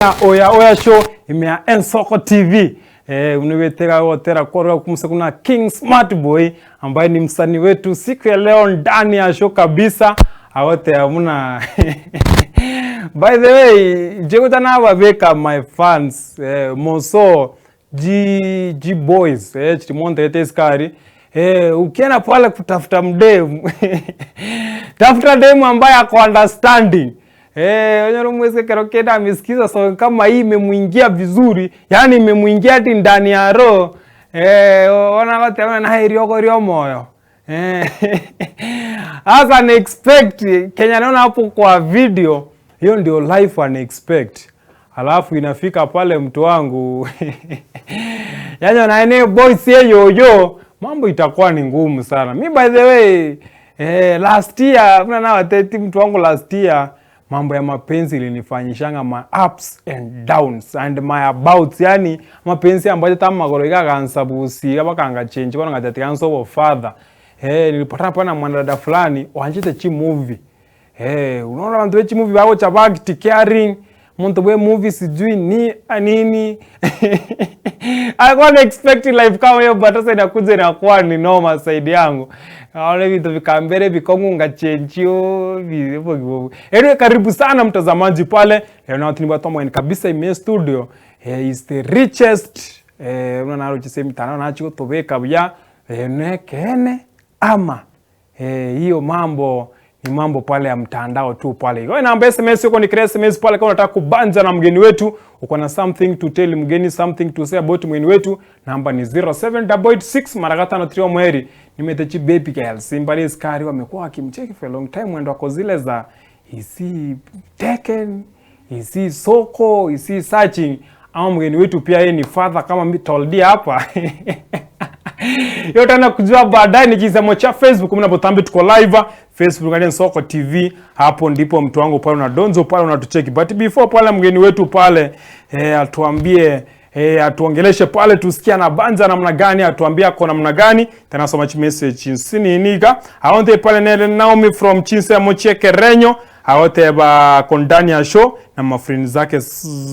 Oya Oya Show ime ya Ensoko TV. Eh, unibetega gotera kworora kumsa kuna King Smart Boy ambaye ni msanii wetu siku ya leo ndani ya show kabisa agotea muna by the way jekuta nababeka my fans eh, moso G, G boys eh, chitimonterete iskari eh, ukienda pale kutafuta mdemu tafuta demu ambaye ako understanding eh, onyore omwesike ekero kende amesikiza song kama hii imemuingia vizuri, yaani imemuingia hadi ndani ya roho eh, bono agoteba ng'a naye eriogo ria omoyo eh, sasa ana expect kenye anaona hapo kwa video, hiyo ndio life ana expect Alafu inafika pale mtu wangu yaani naene boys yeyoyo mambo itakuwa ni ngumu sana. Mi by the way eh, last year kuna na wateti mtu wangu last year mambo ya mapenzi ilinifanyishanga my ups and downs and my abouts, yani mapenzi ambayo tamagoro igagansabusiga bakanga change bono ngachati gansobo father eh, nilipatana pana mwanadada fulani wanchete chi movie Eh, unaona abanto be chimovie bagocha bact caring, omonto bwe movie sijui ni nini alikuwa ana expect life kama hiyo but sasa inakuja inakuwa ni noma side yangu. Naona ebinto bikambera ebikong'u ngachenchio Anyway, karibu sana mtazamaji pale. Leo nao tinibwate omogeni kabisa ime studio. Eh, is the richest eh, buna naroche ase emitandao nachia gotobeka buya eh, nekeene ama Eh, hiyo mambo ni mambo pale ya mtandao tu pale. Kwa namba SMS yuko ni SMS pale kama unataka kubanja na mgeni wetu, uko na something to tell mgeni, something to say about mgeni wetu, namba ni 07886 mara gatano trio mweri. Nimetechi baby girl Simba Iskari wamekuwa wakimcheki for a long time mwendo wako zile za is he taken, is he soko, is he searching ama mgeni wetu pia yeye ni father kama mi toldi hapa yote na kujua baadaye ni kisemo cha Facebook mnapotambi tuko live Facebook ndani Nsoko TV, hapo ndipo mtu wangu pale na donzo pale unatucheki, but before pale mgeni wetu pale eh, atuambie eh, atuongeleshe pale tusikie na banza namna gani, atuambie ako namna gani. Tena so much message nsini niga aonde pale nele Naomi from Chinse Mochie Kerenyo aote ba kondani ya show na mafriend zake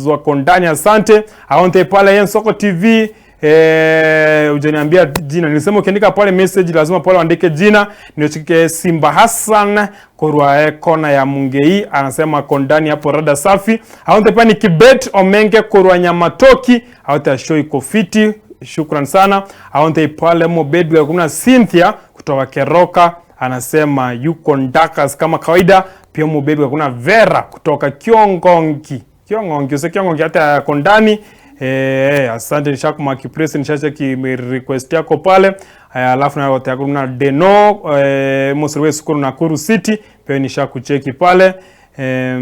wako ndani. Asante aonde pale Nsoko TV. Eh, hujaniambia jina. Nilisema ukiandika pale message lazima pale uandike jina. Niochike Simba Hassan korwa eh, kona ya Mungei anasema kondani hapo rada safi. Aonde pale ni Kibet Omenge korwa Nyamatoki aote show iko fiti. Shukran sana. Aonde pale Mobedwe kuna Cynthia kutoka Keroka anasema yuko ndakas kama kawaida. Pia Mobedwe kuna Vera kutoka Kiongongi. Kiongongi, use Kiongongi hata kondani. Eh, asante nishakumaki press nishacheki request yako pale. Haya, alafu na wote kuna Deno eh, Mosri Sukuru Nakuru City pia nishakucheki pale. Eh,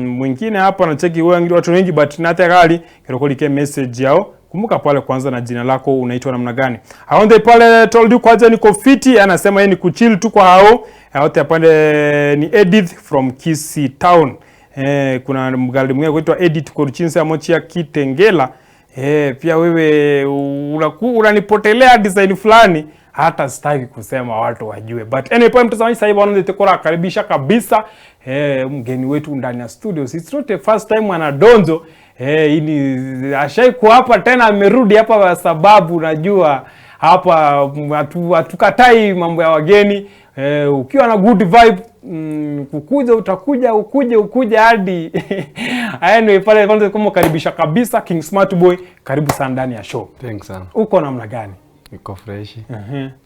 mwingine hapa nacheki wengi watu wengi but nate gali kirokoli ke message yao. Kumbuka pale kwanza na jina lako unaitwa namna gani. Aonde pale told you kwanza niko fiti, anasema yeye ni kuchill tu kwa hao. Aote pale ni Edith from Kisii Town. Eh, kuna mgali mwingine kuitwa Edith Koruchinse Amochia Kitengela. Eh, pia wewe unaku unanipotelea design fulani hata sitaki kusema watu wajue. But anyway, pale mtazamaji, sasa hivi wanaona tekora karibisha kabisa eh, mgeni wetu ndani ya studio. It's not the first time anadonzo. Eh, hii ni ashai kuwa hapa tena amerudi hapa kwa sababu najua hapa hatukatai mambo ya wageni. Eh, ukiwa na good vibe kukuja utakuja ukuje ukuje hadi anyway, pale kwanza kumkaribisha kabisa King Smart Boy, karibu sana ndani ya show. Thanks sana. Uko namna gani? Niko fresh.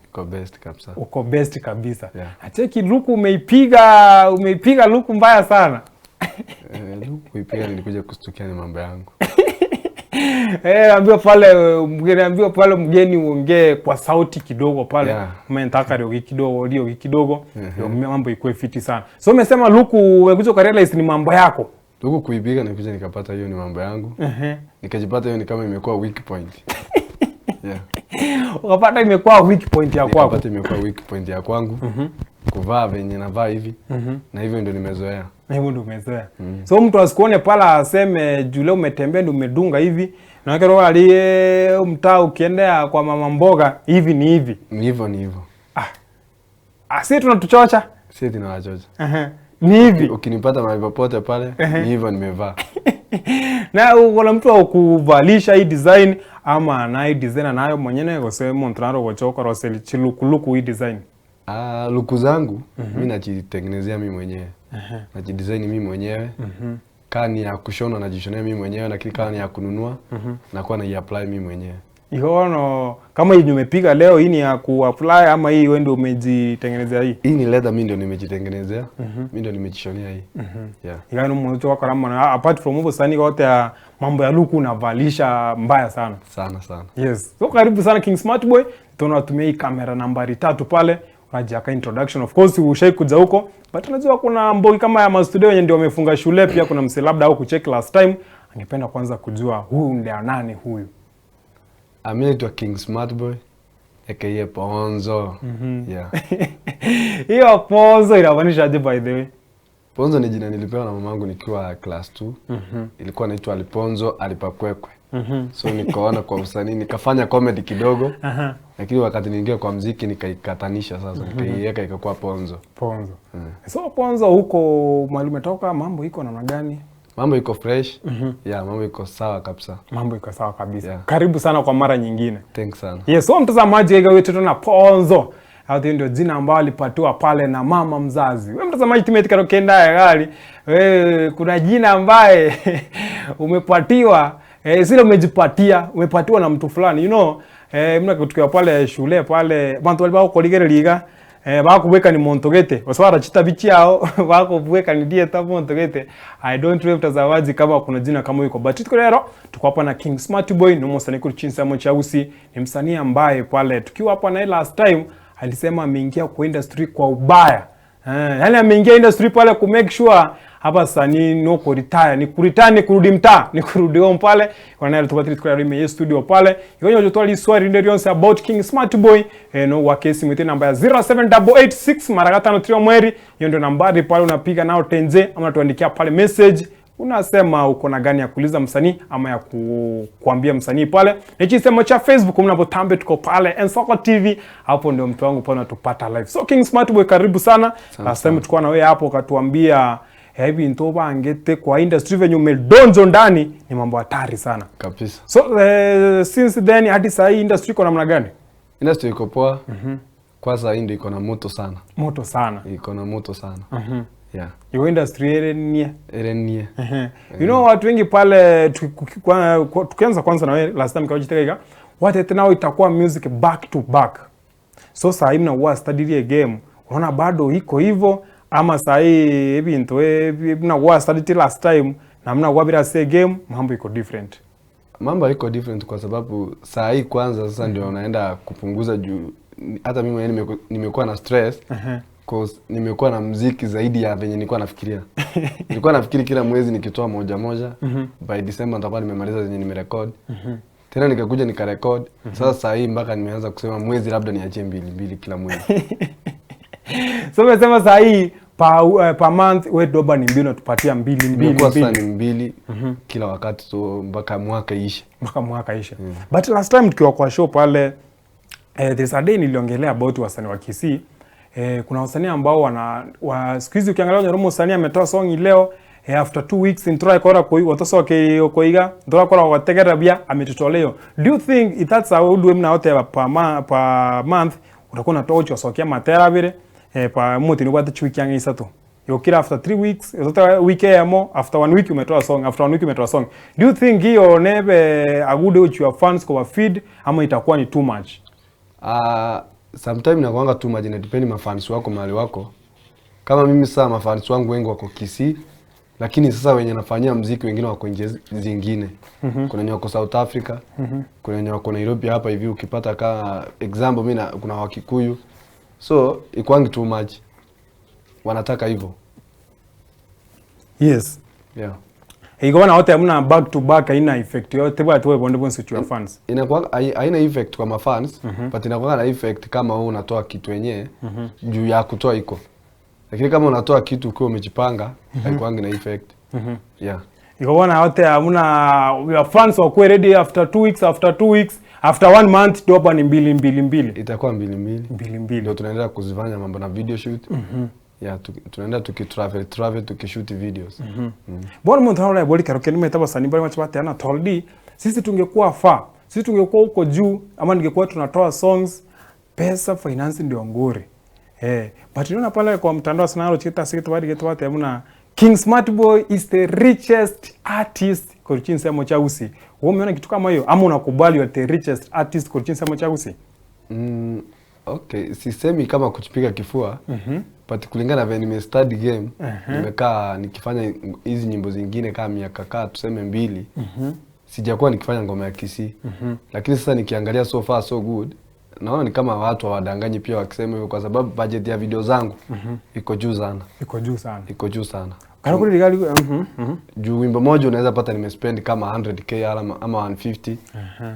Niko best kabisa. Uko best kabisa. Yeah. Acheki luku umeipiga, umeipiga luku mbaya sana. Eh, luku kuipiga nilikuja kustukia ni mambo yangu. Eh, ambiwa pale mgeni, ambiwa pale mgeni uongee kwa sauti kidogo pale. Yeah. Umetaka riogi kidogo, riogi kidogo. Ndio mambo ikuwe fiti sana. So umesema luku umekuja kwa realize ni mambo yako. Luku kuipiga nilikuja nikapata hiyo ni mambo yangu. Nikajipata hiyo ni kama imekuwa weak point. Yeah. Ukapata imekuwa weak point ya kwako. Nikapata imekuwa weak point ya kwangu. Kuvaa venye navaa hivi. Na hivyo ndio nimezoea. Na hivyo ndio umezoea. So mtu asikuone pala aseme juu leo umetembea ndio umedunga hivi. Na kero aliye mtaa ukiendea kwa mama mboga hivi ni hivi. Ni hivyo ni hivyo. Ah, si tunatuchocha. Si tunawachocha. Ni hivi. Ukinipata mahali popote pale, ni hivyo nimevaa. Na kuna mtu akuvalisha hii design ama naye designer naye mwenyene gose omonto naro ogocha okoroseria chilukuluku hii design? Ah, luku zangu mi najitengenezea mi mwenyewe, najidesign mi mwenyewe. Kaa ni ya kushona najishonea mi mwenyewe, lakini kaa ni ya kununua nakuwa naiapply mi mwenyewe. Igo bono kama yenye umepiga leo hii ni ya kuapply ama hii wewe ndio umejitengenezea hii? Hii ni leather, mi ndio nimejitengenezea, mi ndio nimejishonea hii. Yeah. Iga nomonto ogokora mono apart from obosani igo otea mambo ya luku unavalisha mbaya sana. Sana sana. Yes. So karibu sana King Smart Boy. Tunatumia hii kamera nambari 3 pale. Unajiaka introduction. Of course ushai kuja huko. But unajua kuna mbogi kama ya mastudio wenye ndio wamefunga shule pia kuna mse labda au kucheck last time. Angependa kwanza kujua huyu ndio nani huyu. Ah, mi naitwa King Smart Boy aka Ponzo. Yeah. Hiyo Ponzo inamaanisha aje by the way? Ponzo ni jina nilipewa na mamangu nikiwa class 2. Ilikuwa naitwa Aliponzo Alipakwekwe. So nikaona kwa usanii nikafanya comedy kidogo. Lakini wakati niingia kwa mziki nikaikatanisha sasa, nikaiweka ikakuwa Ponzo. Ponzo. So Ponzo huko mahali umetoka mambo iko namna gani? Mambo iko fresh. Yeah, mambo iko sawa kabisa. Mambo iko sawa kabisa. Yeah. Karibu sana kwa mara nyingine. Thanks sana. Yes, so mtazamaji ega wetu tuna Ponzo. Hapo ndio jina ambalo alipatiwa pale na mama mzazi. Wewe mtazamaji tumeti kenda ya gari. Wewe kuna jina ambaye umepatiwa sile umejipatia, umepatiwa na mtu fulani. You know, mna tukiwa pale shule pale bantu bali bakukorigereria bakubweka ni muntu gete. Oswara chita bichiao bakubweka ni dieta muntu gete. I don't know mtazamaji kama kuna jina kama yuko. But tuko leo tuko hapa na King Smart Boy, ni msanii kuri chinsa mo chausi, ni msanii ambaye pale tukiwa hapa naye last time alisema ameingia kwa industry kwa ubaya. Yani ameingia industry pale ku make sure hapa sasa ni no ku retire, ni ku retire, ni kurudi mtaa, ni kurudi home pale. Kwa naye tubatiri tukora rime studio pale. Ikonyo jotwali swali ndio yonse about King Smart Boy. No wa kesi mwite namba ya zero seven double eight six mara gatano trio mweri. Hiyo ndio nambari pale unapiga nao tenze ama tuandikia pale message. Unasema uko na gani ya kuuliza msanii ama ya kuambia msanii pale. Ni chisemo cha Facebook mnapotambe tuko pale Nsoko TV, hapo ndio mtu wangu pale unatupata live. So King Smart Boy karibu sana. Asante Last time sana. tulikuwa na wewe hapo ukatuambia hivi nto bangete kwa industry venye umedonjo ndani ni mambo hatari sana. Kabisa. So since then hadi saa hii industry iko namna gani? Industry iko poa. Kwa saa hii ndio iko na moto sana. Moto sana. Iko na moto sana. Yeah. Yo industry ere nie. Ere nie. You know watu wengi pale tukianza kwanza na wewe last time kawajitega watu tena itakuwa music back to back. So saa hii mnakuwa study ile game. Unaona bado iko hivyo ama saa hii hivi ndio mnakuwa study till last time na mnakuwa bila say game mambo iko different. Mambo iko different kwa sababu saa hii kwanza sasa ndio naenda kupunguza juu hata mimi mwenyewe nimekuwa na stress. Cause nimekuwa na muziki zaidi ya venye nilikuwa nafikiria. Nilikuwa nafikiri kila mwezi nikitoa moja moja, by December nitakuwa nimemaliza zenye nimerecord. Tena nikakuja nikarecord. Sasa saa hii mpaka nimeanza kusema mwezi labda niachie mbili mbili kila mwezi. So umesema saa hii pa month we doba ni mbili unatupatia mbili mbili Imekuwa sasa mbili. ni mbili kila wakati so mpaka mwaka iishe. Mpaka mwaka iishe. But last time tukiwa kwa show pale there's a day niliongelea about wasanii wa Kisii. Kuna wasanii ambao wana, wa, siku hizi ukiangalia Nyarumo msanii ametoa song leo, after 2 weeks ntora kora koi watoso ke koiga ntora kora wategera bia ametutoleo. Do you think if that's how do mna wote pa ma, pa month utakuwa unatoa ucho sokia matera vile pa muti ni watu chuki yangi isato. Yo kila after 3 weeks yote week ya mo after 1 week umetoa song after 1 week umetoa song. Do you think hiyo nebe a good way to your fans kwa feed ama itakuwa ni too much? Sometime inakuanga too much, ina depend mafans wako mahali wako. Kama mimi sasa mafans wangu wengi wako Kisii, lakini sasa wenye nafanyia muziki wengine wako nje zingine. Kuna wenye wako South Africa, kuna wenye wako Nairobi hapa hivi ukipata kama example mimi na kuna Wakikuyu. So ikuangi too much. Wanataka hivyo. Yes. Yeah. Iko na wote hamna back to back haina effect yote bwana tu bonde bonse to your fans. Inakuwa haina effect kwa mafans, but inakuwa na effect kama wewe unatoa kitu yenyewe juu ya kutoa iko. Lakini kama unatoa kitu ukiwa umejipanga, haikuangi na effect. Yeah. Iko bwana wote hamna your fans wako ready after 2 weeks, after 2 weeks, after 1 month ndio hapa ni mbili mbili mbili. Itakuwa mbili mbili. Mbili mbili. Ndio tunaendelea kuzifanya mambo na video shoot. Yeah, tunaenda tukitravel travel tukishoot videos. Bono omonto naro oraebori kero kende omanyete abasani mbare bache bateba na Toldi, sisi tungekuwa far, sisi tungekuwa huko juu ama ningekuwa tunatoa songs, pesa finance ndio ngori. Eh, but unaona pale kwa mtandao ase narochete ase gete barigete bateba buna King Smart Boy is the richest artist korwa chinsemo chia Gusii. Umeona kitu kama hiyo ama unakubali you are the richest artist korwa chinsemo chia Gusii? Okay, sisemi kama kujipiga kifua but kulingana vile nimestudy game nimekaa nikifanya hizi nyimbo zingine kama miaka kaa tuseme mbili sijakuwa nikifanya ngoma ya Kisii lakini sasa nikiangalia so far so good naona ni kama watu hawadanganyi pia wakisema hivyo kwa sababu budget ya video zangu iko juu sana Iko juu sana. iko juu sana Kana kuri rigali juu wimbo moja unaweza pata nimespend kama 100k ama 150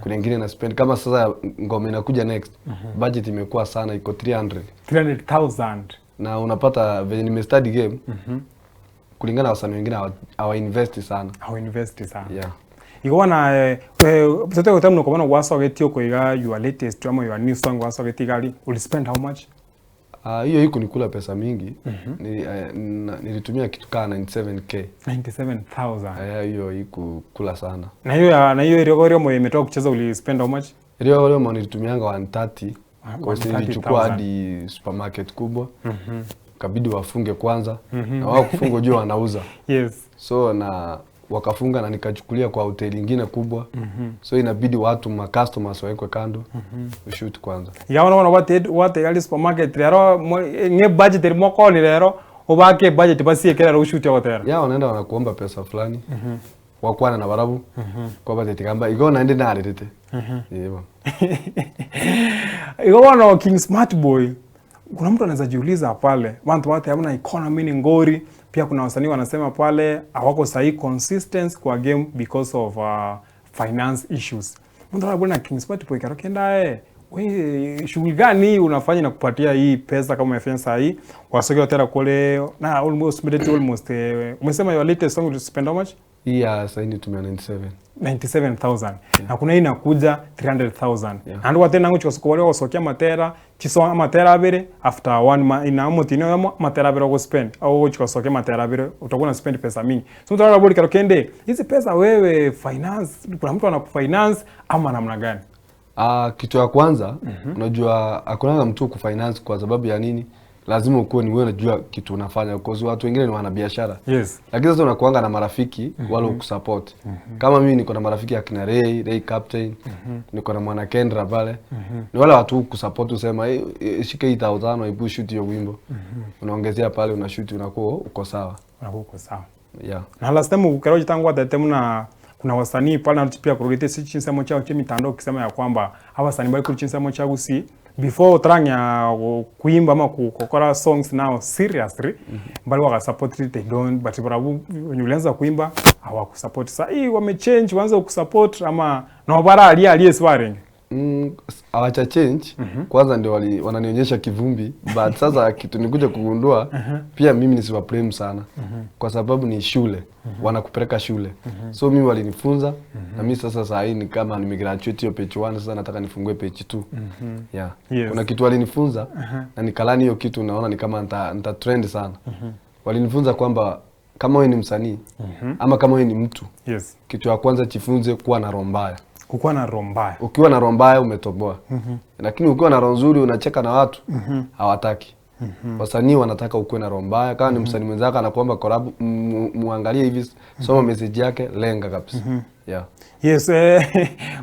kuna ingine na spend kama sasa ngoma inakuja next budget imekuwa sana iko 300 300,000. na unapata venye nimestudy game kulingana na wasanii wengine hawa invest sana Hawa invest sana. yeah. Igona eh tote gotemu nokobona gwasogetie okoiga your latest ama your new song gwasogetie gari uli spend how much? Hiyo iko nikula pesa mingi Ni, nilitumia kitu kaa 97k 97,000. Hiyo ikukula sana Na hiyo ya na hiyo irigo rio imetoka kucheza uli spend how much? Rio rio nilitumianga 130 Ah, kwa sababu nilichukua 130,000. hadi supermarket kubwa kabidi wafunge kwanza na wao kufunga ujue wanauza Yes. so na wakafunga na nikachukulia kwa hoteli ingine kubwa so inabidi watu ma customers wawekwe kando ushoot kwanza Igabona bono gwate gwate gari supermarket rero ng'e budget eri mokoni rero obake budget basieke rero oshutie ogotera. ya wanaenda wanakuomba pesa fulani wakwana na barabu kwa budget gamba igo naende narerete yebo Igo bono King Smart Boy kuna mtu anaweza jiuliza pale bantu wate hamna economy ni ngori pia kuna wasanii wanasema pale hawako sahi consistent kwa game because of finance issues mtu anabona King Smart Boy karo kenda we shughuli gani hii unafanya na kupatia hii pesa kama umefanya saa hii wasoge tena kule na almost almost umesema your latest song you spend how much hii ya sasa nitumia 97 97,000 na kuna hii inakuja 300,000 Yeah. and wate nango chikosuko wale wasokia matera chiso matera abere after one ma ina mutino yamo matera abere go spend au chikosokia matera abere utakuwa na spend pesa mingi so mtu anabodi karo kende hizi pesa wewe finance kuna mtu anakufinance ama namna gani Kitu ya kwanza unajua hakunanga mtu kufinance kwa sababu ya nini? Lazima ukuwe ni wewe unajua kitu unafanya because watu wengine ni wanabiashara. Yes. Lakini sasa unakuanga na marafiki wale ukusupport. Kama mimi niko na marafiki akina Ray, Ray Captain, niko na mwana Kendra pale. Ni wale watu kusupport usema hey, shika hii 1000 hebu shoot hiyo wimbo. Unaongezea pale una shoot unakuwa uko sawa. Unakuwa uko sawa. Yeah. Na last time ukeroji tangu atete mna kuna wasanii pale na pia kurudite si chinsemo chao che mitandao kisema ya kwamba hawa wasanii bali kuri chinsemo chao si before tranya kuimba ama kukora songs now seriously bali waka support they don't but barabu wenye ulianza kuimba hawakusupport sasa hii wamechange waanza kusupport ama no bara ali ali swaring Hawacha change kwanza ndio wananionyesha kivumbi but sasa kitu nikuja kugundua pia mimi nisiwa blame sana kwa sababu ni shule wanakupeleka shule so mimi walinifunza na mimi sasa saa hii ni kama nimegraduate hiyo page 1 sasa nataka nifungue page 2 yeah. Yes. Kuna kitu walinifunza na nikalani hiyo kitu naona ni kama nita trend sana walinifunza kwamba kama wewe ni msanii ama kama wewe ni mtu Yes. kitu ya kwanza jifunze kuwa na roho mbaya. Kukuwa na roho mbaya. Ukiwa na roho mbaya umetoboa. Lakini ukiwa na roho nzuri unacheka na watu hawataki. Wasanii wanataka ukuwe na roho mbaya. Kama ni msanii mwenzako anakuomba collab, muangalie hivi, soma message yake, lenga kabisa. Yeah. Yes,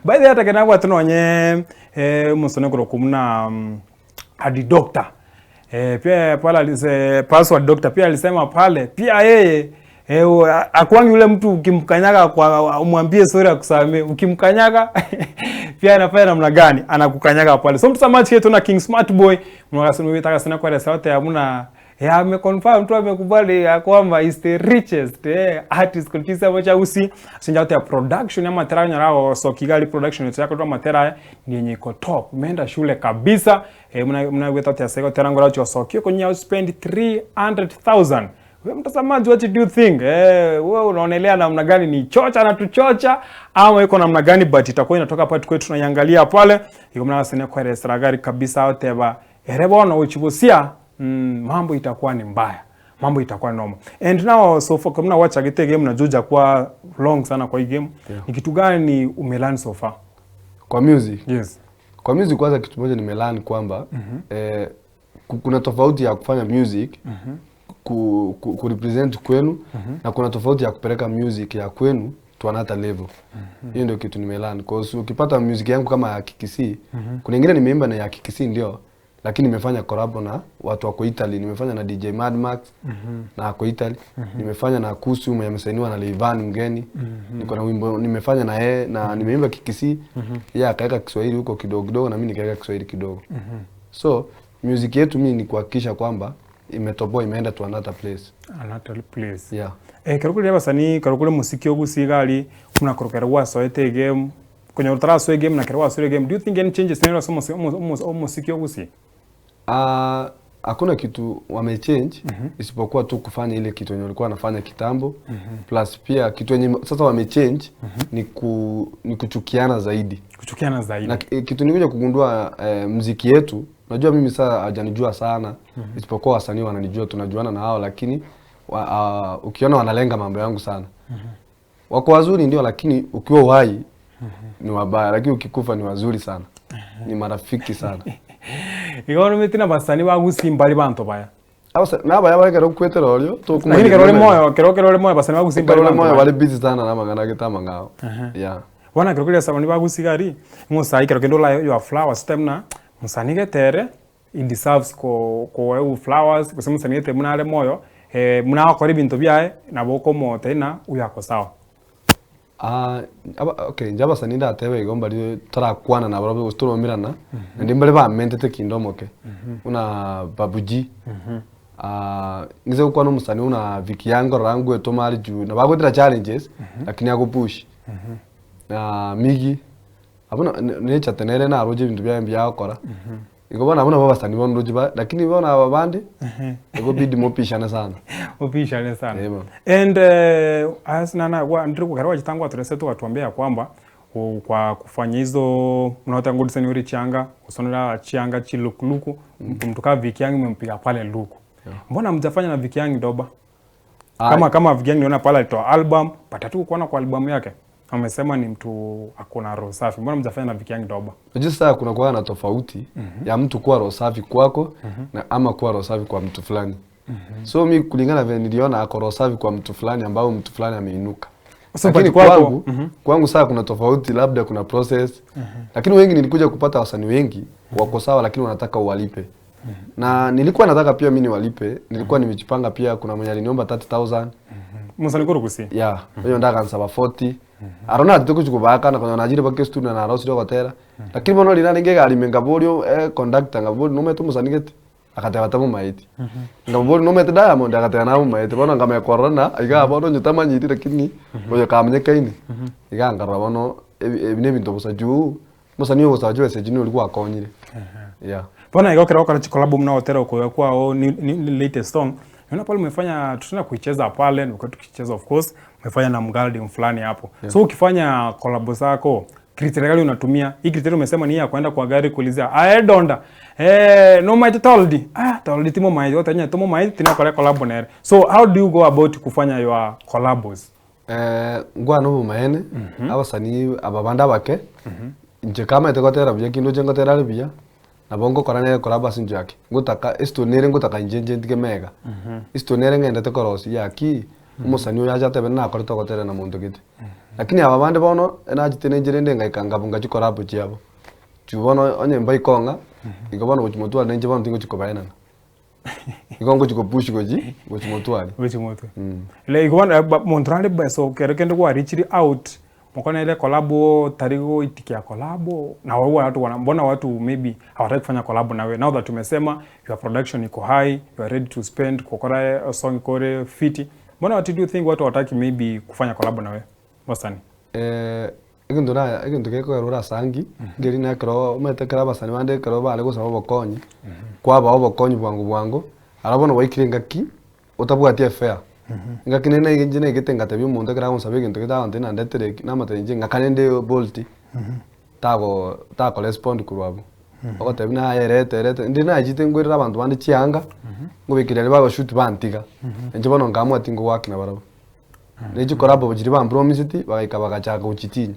by the way hata kana watu nonye musone kuro kumna adi doctor. Pia pale alise password doctor pia alisema pale pia yeye akwangi yule mtu ukimkanyaga kwa umwambie sorry akusamee, ukimkanyaga pia anafanya namna gani, anakukanyaga pale. So mtazamaji yetu na King Smart Boy mwakasema taka sana kwa sauti ya mna ya ameconfirm tu amekubali ya kwamba is the richest artist kulipisa moja usi sinja ya production ya matera nyarao so Kigali production yetu yako matera ni yenye iko top, umeenda shule kabisa mna weta ya seko tera ngora cho so kio kwenye spend 300,000. Wewe mtazamaji, what do you think? Wewe unaonelea namna gani? Ni chocha na tuchocha ama iko namna gani? But itakuwa inatoka pale kwetu tunaiangalia pale. Iko mna sene kwa restaurant gari kabisa oteba. Erebono uchibusia. Mambo itakuwa ni mbaya, mambo itakuwa noma. And now so far buna gwachagete egame na Juja kwa long sana kwa hii game. Yeah. Ni kitu gani umelearn so far? Kwa music? Yes. Kwa music kwanza kitu moja nimelearn kwamba eh, kuna tofauti ya kufanya music ku represent kwenu na kuna tofauti ya kupeleka music ya kwenu to another level. Hiyo ndio kitu nimelearn. Cause ukipata music yangu kama ya Kikisii, kuna ingine nimeimba na ya Kikisii ndio, lakini nimefanya collab na watu wako Italy, nimefanya na DJ Mad Max na ako Italy, nimefanya na Kusu mwenye amesainiwa na Rayvanny mgeni. Niko na wimbo nimefanya na yeye na nimeimba Kikisii, yeye akaweka Kiswahili huko kidogo kidogo na mimi nikaweka Kiswahili kidogo. So music yetu mimi ni kuhakikisha kwamba imetoboa imeenda to another place. Another place. Yeah. Eh, kero kore abasanii kero kore omosiki ogusia iga aria buna korwa kero gwasoete egame konyora otarasoa egame na kero gwasoire egame do you think any changes nere ase omosi omo omosiki ogusia? Ah, hakuna kitu wamechange isipokuwa tu kufanya ile kitu yenye walikuwa wanafanya kitambo. Plus pia kitu yenye sasa wamechange ni kuchukiana zaidi. Kuchukiana zaidi. Na kitu nikuja kugundua mziki yetu, najua mimi sasa hajanijua sana isipokuwa wasanii wananijua, tunajuana na hao, lakini ukiona wanalenga mambo yangu sana. Wako wazuri ndio, lakini ukiwa uhai ni wabaya, lakini ukikufa ni wazuri sana. Ni marafiki sana. Igo omanyete na abasani bagusia mbari banto baya. Abasa nabaya bare ekero okwetera orio tokomanya Lakini ekero ore ebibe. moyo, ekero ekero ore moyo abasani bagusia mbari Ekero ore banto moyo baya. bare busy sana na amang'ana gete amang'ao. Yeah. Bono ekero kore abasani bagusia iga aria, ng'a osai ekero kende orae your flowers time ng'a mosani gete ere he deserves ko koegwa flowers gose mosani gete buna are moyo buna agokora ebinto biaye nabo okomotebia ng'a huyo ako sawa. Ah, aba okay inche abasani ndatebe igo mbaria torakwana nabarobwo gose toromerana, naende mbare bamentete kinde omoke, buna Babu G, ng'ise gokwana omosani buna Vicky Young nkorora ngoetoma are juu nabo agoetera challenges, lakini agopush. Miggy, abwo na nature nere naroche ebinto biaye mbuya agokora, igo bono abwo nabo abasani bono ndoche ba lakini bono aba bande, ekobidi mopishane sana. Mopishane sana. Eh bono. And as nana gwa ndiri ekero gwachete ngwatorese ogatuambia ya kwamba kwa kufanya hizo mnaota ngodesign ore chianga gosonera chianga chilukuluku mtu kama Vicky Young umempiga pale luku. Mbona mjafanya na Vicky Young doba? Kama kama Vicky Young niona pale alitoa album, but hatukuona kwa albamu yake. Amesema ni mtu akona roho safi. Mbona mjafanya na Vicky Young doba? Unajua sasa kuna kuwa na tofauti ya mtu kuwa roho safi kwako na ama kuwa roho safi kwa mtu fulani. So mi kulingana vile niliona ako roho safi kwa mtu fulani ambao mtu fulani ameinuka. So, Lakini but kwako, kwangu, kwangu sasa kuna tofauti, labda kuna process. Lakini wengi nilikuja kupata wasanii wengi wako sawa, lakini wanataka uwalipe. Na nilikuwa nataka pia mimi niwalipe, nilikuwa nimejipanga pia, kuna mwenye aliniomba 30,000. Musani kuru kusi. Yeah, oyo ndakansaba 40. Arona ati tukuchukubaka na konya najire bake studio na arosire gotera. Lakini bono rina ringe gari mengaborio conductor ngabori nomete omusani gete akateba tamumaeti. Ngabori nomete Diamond akateba namumaeti. Bono ngamekorora iga bono onye tamanyeti lakini oyo kamenyekaine. Iga nkarora bono ebi nebinto bosa juu mosani ogosaba chibesa echio nigo gwakonyire. Yeah. Bono igo ekero ogokora chicollabo buna ogotera okoya kwao ni, ni latest song. Naona pale umefanya tutaenda kuicheza pale, nimekuwa tukicheza of course, umefanya na mgaldi fulani hapo. So ukifanya collabo zako, criteria gani unatumia? Hii criteria umesema ni ya kwenda kwa gari kuulizia, "Ah, donda. No might toldi. Ah, toldi timo might wote nya timo might tinakora collabo nere." So how do you go about kufanya your collabos? Ngwane obomaene, abasanii aba bande abake, inche kamaete gotera buya kinde oche ngotera are buya, nabo ngokora nere collab ase inche yake. Ngotaka estone ere ngotaka inche inche ntige mega. Estone ere ng'endete korosia yaki, omosanii oyo ache atebe nakorete ogotera na monto gete. Lakini aba bande bono, nachete na inche rende ngaika nkabunga chicollabo chiabo. Juu bono onye mbaikong'a, igo bono gochia motware na inche bono tingochi kobaenana. Igo ngochi kopush gochi, gochi motware. Gochi motwe. Like bono monto nare beso kero kende gwa reachiri out, mokonere collabo tari goitikia collabo na wao watu wana, mbona watu maybe hawataki kufanya collabo nawe now that umesema your production iko high, you are ready to spend kokora song kore fiti, mbona what do you think watu hawataki maybe kufanya collabo nawe wasani? Egento na egento gekogera orasangi, nkeri na ekero omanyete ekero abasani bande ekero bare gosaba obokonyi, kwabaa obokonyi bwango bwango, aro bono gwaikire engaki otabwati efare. Engaki nere naige inche naigete ngatebia omonto ekero agonsaba egento gete agontebia nandetere eki, namotebia inche ng'akane nde Bolt, tago takorespond korwa abwo. Ogotebia buna aye erete erete, ndire nachete nkoirera abanto bande chianga, nkobekeria aria bagoshoot bantiga. Inche bono nkaamua tingogoaka nabarabwo. Ne chicollabo chiria bampromiseti, bagaika bagachaka gochitinya.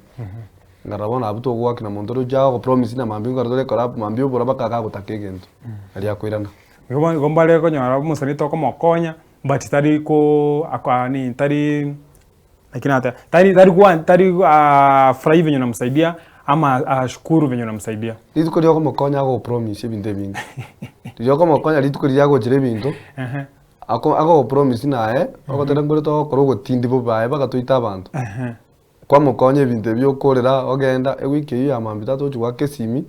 Nkarora bono abwo togoaka na monto ore ocha agopromise na mambia nkore tore ecollab mambia obora mpaka agagotaka egento, naria akoirana. Igo bono igo mbare konyora omosani tokomokonya, but tari ko akoa nini tari Lakini nateba, tari tari gwa tari furahi venye unamsaidia ama ashukuru venye unamsaidia. Rituko riria okomokonya agogopromise ebinto ebinge. Riria okomokonya rituko riria agochera ebinto, ako agogopromise naye, ogotera nkore togokora ogotindi bobe aye mpaka toite abanto. Kwamokonya ebinto ebio okorera ogenda, ewiki eyio ya mambia tata ochi goaka esimi,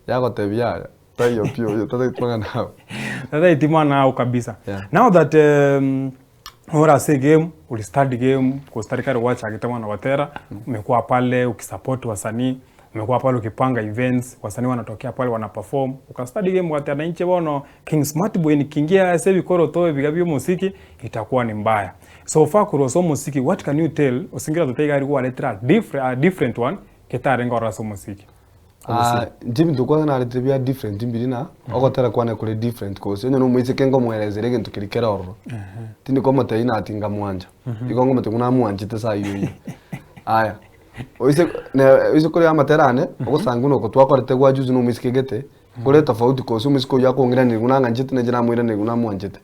yagotebia yaya. Taiyo pi oyo tataeti mang'ana ao. Tataeti mang'ana ao kabisa. Yeah. Now that um, ore ase egame, ori study game, gose tari kare gwachagete bono gotera, umekuwa pale ukisupport wasanii, umekuwa pale ukipanga events, wasanii wanatokea pale wana perform, ukastudy game ogateba na inche bono King Smart Boy nikiingia ase ebikoroto ebiga bia omosiki itakuwa ni mbaya. So far korwa ase omosiki, what can you tell osingire totaiga iga aria gwaretire a different, a different one ketarenge ororo ase omosiki? Ah, inche ebinto kwanza naretire bia different mbiri na ogotera kwane kore different cause onye na omoiseke nkomoerezera egento keria kere ororo, tindi komotebia ng'a ati nkamwancha, igo ngomotebia buna amwanchete saa eywo eywo. Aya, oise ne oise koreba amatera ane, ogosanga buna oko twakorete gwa juzi na omoiseke gete, kore tofauti cause omoiseke oywo akong'iraneria buna ang'anchete na inche namoiraneria buna amwanchete.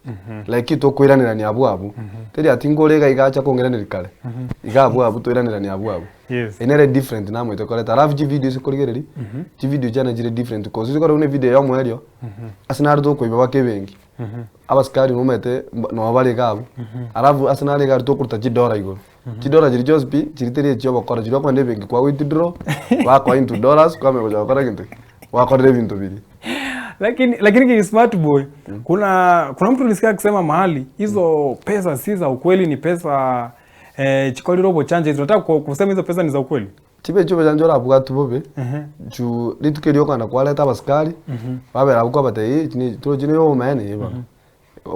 Like tokoiranerania abwo abwo, teri ati nkore iga iga acha kong'iraneria kare, iga abwo abwo toiranerania abwo abwo. Yes. Eye nere different namoete koreta alafu chivideo ase korigereria, chivideo chiane chire different cause ase korora buna evideo ya omoerio, ase naro tokoiba baka ebenki, abasikari nomanyete mba nabo bare iga abwo, alafu ase nare iga aria tokoruta chidora igoro, chidora chiria chionsi pi, chiria teri echia obokora, chiria okogenda ebenki kwa withdraw, bakoa into dollars, kwamanya gocha gokora gento ki? Gwakorire ebinto biria. Lakini lakini King Smart Boy, kuna kuna mtu nilisikia akisema mahali hizo pesa si za ukweli, ni pesa Eh, chikorire obochancha hizo nataka kusema hizo pesa ni za ukweli. Chibe chi'obochancha orabwate bobe, juu rituko erio okogenda kwareta abasikari, babera abwo kwabatebia echi ne torochi na obomaene eh bono.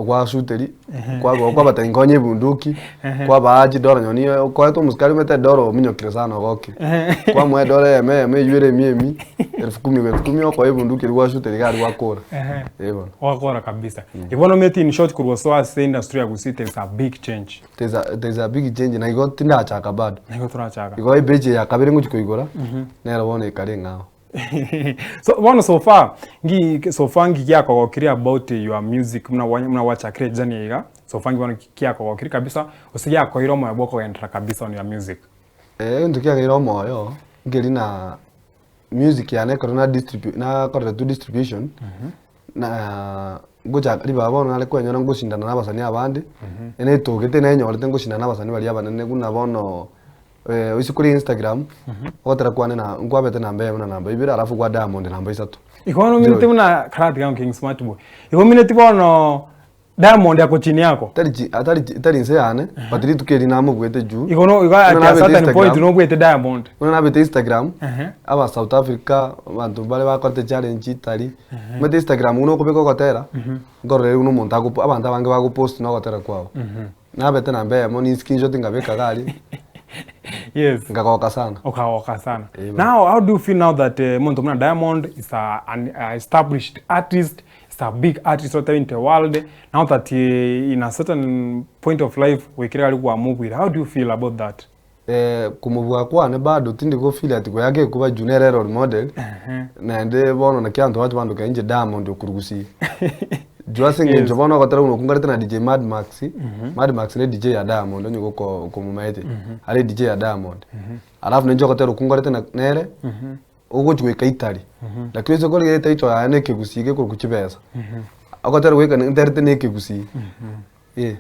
Gwasuteri, kwarwa kwabatebia nkonye ebunduki, kwabaa chidora nonye niyo okoete omosikari omanyete edora ominyokire sana ogokire. Kwamoa edora eyemo eyemo eywo ere emia emia, elfu kumi elfu kumi okoa ebunduki eria gwasuteri iga aria gwakora, eh bono. Gwakora kabisa. Bono omanyete in short korwa osoa ase industry ya Gusii there is a big change. There's a, there's a big change na igo tindachaka bado. Na igo torachaka. Igo ebeji ya kabere ngochi koigora, nero bono ekare eng'ao. So bono so far ngi so far ngi giakogokirie about your music buna gwa buna gwachakire journey eye iga, so far ngi bono kiakogokirie kabisa gose giakoeire omoyo bwa okogenderera kabisa on your music. Egento kiageire omoyo, nkeri na music yane ekero na distribu nakorire tu distribution, na ngochaka ribaga bono nare kwenyora ngoshindana na abasani abande, netogete nenyorete ngoshindana na abasani baria abanene buna bono ase kore Instagram, ogotera kwane na nkwabete namba eyemo na namba ibere alafu kwa Diamond namba isato. Igo bono omineti buna karatiga King Smart Boy, igo omineti bono Diamond ako chini yako. Tari chi atari chi tari inse yane, but rituko eri namobuete juu. Igo no igo Buna at a nabete certain point Instagram, nobuete Diamond. buna nabete Instagram, aba South Africa, abanto bare bakorete challenge Italy, omanyete Instagram buna okobeka ogotera, nkorora ere buna omonto agopo abanto abange bagopost na ogotera kwabo. Nabete namba eyemo ni screenshot nkabeka iga aria, Yes. nkagoka sana. Okagoka sana. Eh, bana. Now how do you feel now that eh, omonto buna Diamond is a, an a established artist, is a big artist out there in the world, now that eh, in a certain point of life goikera aria kwamobwire, how do you feel about that? Eh, komobua kwane bado tindi go feel ati goyaka ekuba juu nere role model naende bono naki abanto bacha bandoka inche Diamond okorwa Gusii. Juu ase eng'encho bono ogotera buna okungarete na DJ Mad Max, Mad Max ne DJ ya Diamond onye goko komomaete, are DJ ya Diamond. Alafu nainche ogotera okungarete na nere, ogochi goika Italy, lakini ase korigereria etitle yaye na ekegusii gekorokwa chibesa, ogotera goika nterete na ekegusii, eh.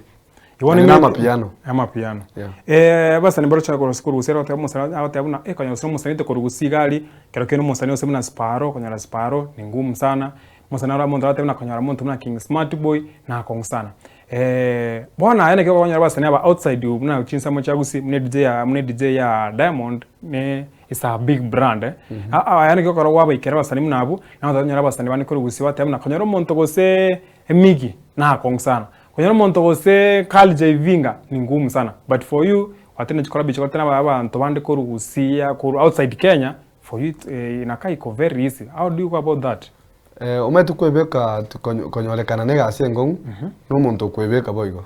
Igo Naende nigo na amapiano. Amapiano. Yeah. Eh, abasani baroche korwa ase korwa gusii agoteba omosani agoteba buna eh konya gose omosani oite korwa gusii iga aria, ekero kende omosani ose buna Sparrow, okonyora Sparrow ni ngumu sana, omosani ore omonto aratebe buna konyora omonto buna King Smart Boy, nakong'u sana. Bono aye naki okonyora abasani aba outside buna chinsemo chia gusii buna edj ya buna edj ya Diamond ne is a big brand eh, aya naki okoro gwabaikera abasani buna abwo, nabo okonyora abasani bande korwa gusii bateba buna konyora omonto gose emigi nakong'u sana. Konyora omonto gose culture ivinga ni ngumu sana but for you gwatenda chikora bichi gwatenda abanto bande korwa gusii korwa outside Kenya. For you it inakaa iko very easy how do you go about that? Omanyete kwebeka konyorekana na egasi enkong'u, na omonto okwebeka boigo.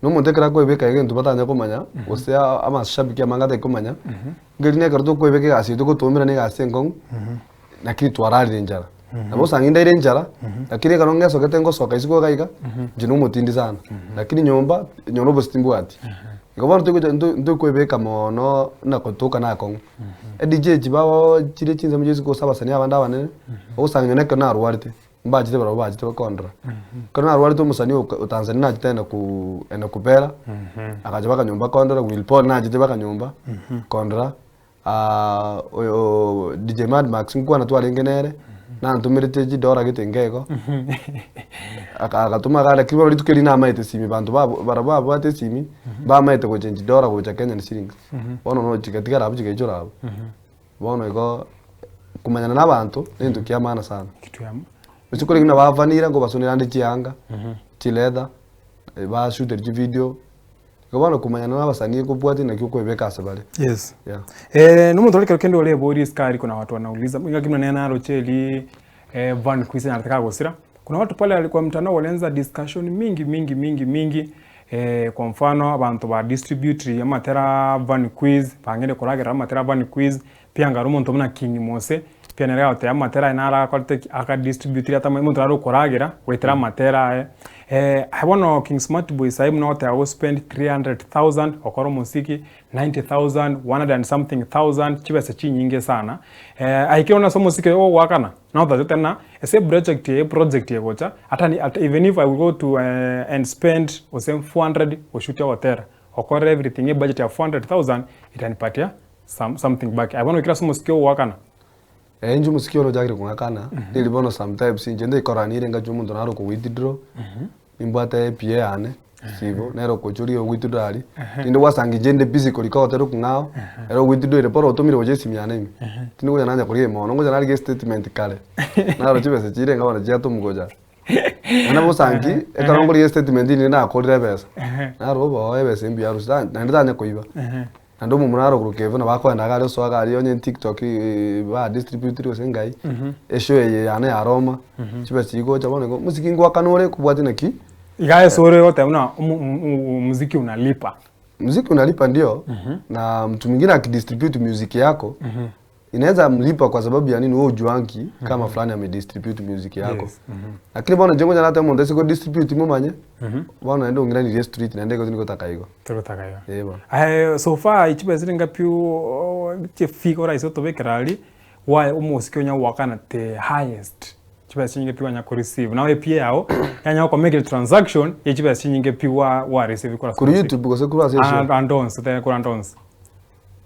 Na omonto ekero akwebeka iga egento batanya komanya, gose amashabiki amange atari komanya, ngeri na ekero tokwebeka egasi eye togotoumera na egasi enkong'u, lakini twararire enchara. Nabo osanga indaire enchara, lakini ekero ngesogete ngosoka isiko iga iga, inche na omotindi sana, lakini nyomba, nyora obosi timbwati. Igo bono togocha nto ntokwebeka moono buna gotoka na akong'u. EDJ echi bao chire chinsemo chia isiko gose abasanii abande abanene, ogosanga nonye ekero narwarete, mbachete barabwo bachete bakondora. Ekero narwarete omosanii o o Tanzania nachete aenda kuu aenda kupera, agacha mpaka nyomba kondora, Willy Paul nachete mpaka nyomba kondora. Oyo DJ Mad Max nkwana twarenge nere, nantomerete chidora gete inga igo, agatoma iga lakini bono rituko erio namaete esimi banto babo barabwo babwate esimi, bamaete gochengi chidora gocha Kenyan shillings, bono no chigatigara abwo chigaichora abwo. Bono igo, komanyana na abanto, negento kia maana sana. Kitu ya Gose kore buna ba Vanilla nkobasonera ande chianga, chileather, bashutere chivideo. Igo bono komanyana na abasani ekobwatia naki okoebeka ase bare. Yes. Yeah. Eh, nomonto ore kero kende ore eborie isiko aria kuna watu wanauliza ng'aki buna nere naroche erii eh, Van Queens anyarete kagosira. Kuna watu pale ali kwa mtandao walianza discussion mingi mingi mingi mingi eh, kwa mfano abanto ba distribute amatera Van Quiz bang'eire koragera amatera Van Quiz pia nkare omonto buna King Mose pia nere agoteba amatera aye naro akorete ki akadistributire ata omonto nare okoragera goetera amatera aye. Aye bono King Smart Boy sahi buna ogoteba gospend 300,000 gokora omosiki, 90,000, 100 and something thousand, chibesa chinyinge sana. Aikire bono ase omosiki oyo ogoakana, notachete ng'a ase eproject eye eproject egocha, ata ni ata even if I will go to and spend gose 400 goshutia ogotera, gokora everything ebudget ya 400,000 itanipatia some something back. Aye bono oikire ase omosiki ogoakana. Ee inche omosiki one ochakire kong'akana, riria bono sometimes inche ndikoranire ngachia omonto naro oko withdraw, nimbwate APA yane, sibo, nere okochia oria o withdraw aria, rinde gwasanga inche inde busy korika ogotera okong'ao, ere o withdraw bora otomire gocha esimi yane ime, tindi gocha nanya korigia mono, ngocha narigia estatement kare, naro chibesa chirenga bono chiatomwa gocha. Naende bosa nki, ekero nkorigia estatement ninde nakorire ebesa, naro oboe ebesa mbuya arusia naende tanya koiba. Naende omomura naro okoruka evo nabo akoenda iga aria osoa iga aria onye tiktok ba distributiri gose ngai, eshow eye yane ya Roma, chibesa chigocha bono igo omosiki ngoakana ore kobwatia naki. Iga ase ore goteba buna omuziki unalipa. Muziki unalipa ndio, na mtu mwingine akidistribute music yako Inaweza mlipa kwa sababu ya nini wewe hujuangi kama fulani amedistribute music yako. Yes. Lakini bono inche ngonya natebe omonto ase kodistribute momanye, bono naende ong'iranirie street naende igo tingotaka igo. Togotaka igo. Eh bono. Aye so far chibesa chire ngapi chifika oraise otobekere aria, gwa omosike onya goakana the highest chibesa chinyinge pi wanya koreceive nawe epia yago yanya gokomekera transaction ye chibesa chinyinge pi gwa gwareceive korwa ase Korwa omosike. YouTube gose korwa ase eshow? Ande onsi tari korwa ande onsi.